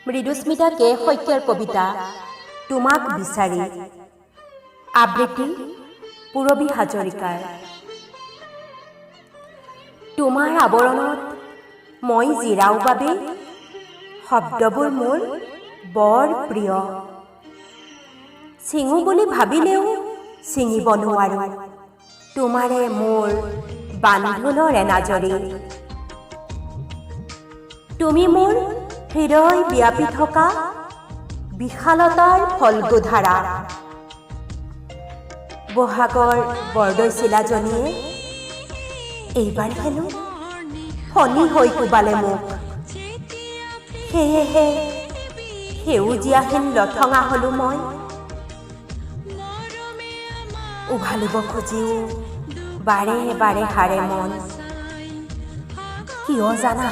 মৃদুস্মিতা কে শইকীয়াৰ কবিতা তোমাক বিচাৰি। আবৃত্তি পূৰবী হাজৰিকাৰ। তোমাৰ আৱৰণত মই জিৰাও বাবে শব্দবোৰ মোৰ বৰ প্ৰিয়। ছিঙো বুলি ভাবিলেও ছিঙিব নোৱাৰোঁ তোমাৰে মোৰ বান্ধোনৰ এনাজৰী। তুমি মোৰ হৃদয় ব্যাপি থকা বিশালতাৰ ফল্গুধাৰা। বহাগৰ বৰদৈচিলাজনীয়ে এইবাৰ হেনো ফণি হৈ কোবালে মোক। সেয়েহে সেউজীয়াহীন লঠঙা হলো মই। উভালিব খুজিও বাৰে বাৰে হাৰে মন। কিয় জানা?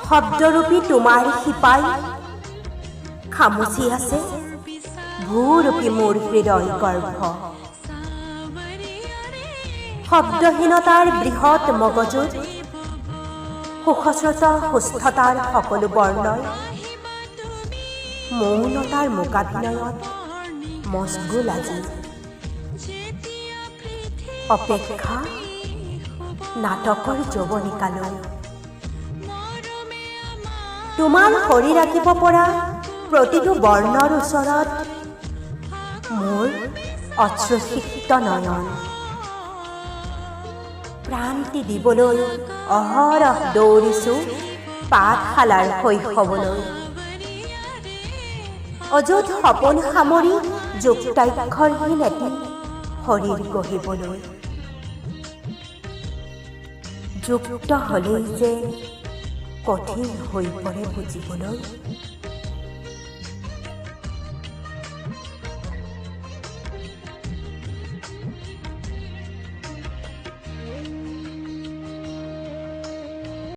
শব্দৰূপী তোমাৰ শিপাই খামুচি আছে ভূৰূপী মোৰ হৃদয় গৰ্ভ। শব্দহীনতাৰ বৃহৎ মগজুত সুখস্ৰোত সুস্থতাৰ সকলো বৰ্ণই মৌনতাৰ মূকাভিনয়ত মচগুল আজি। অপেক্ষা নাটকৰ যৌৱনিকালৈ। তোমাৰ শৰীৰ আঁকিব পৰা প্ৰতিটো বৰ্ণৰ ওচৰত মোৰ অশ্ৰুসিক্ত নয়ন। প্ৰাণটি দিবলৈ অহৰহ দৌৰিছোঁ পাঠশালাৰ শৈশৱলৈ। অযুত সপোন সামৰি যুক্তাক্ষৰহীন এটি শৰীৰ গঢ়িবলৈ। যুক্ত হ'লেই যে কঠিন হৈ পৰে বুজিবলৈ,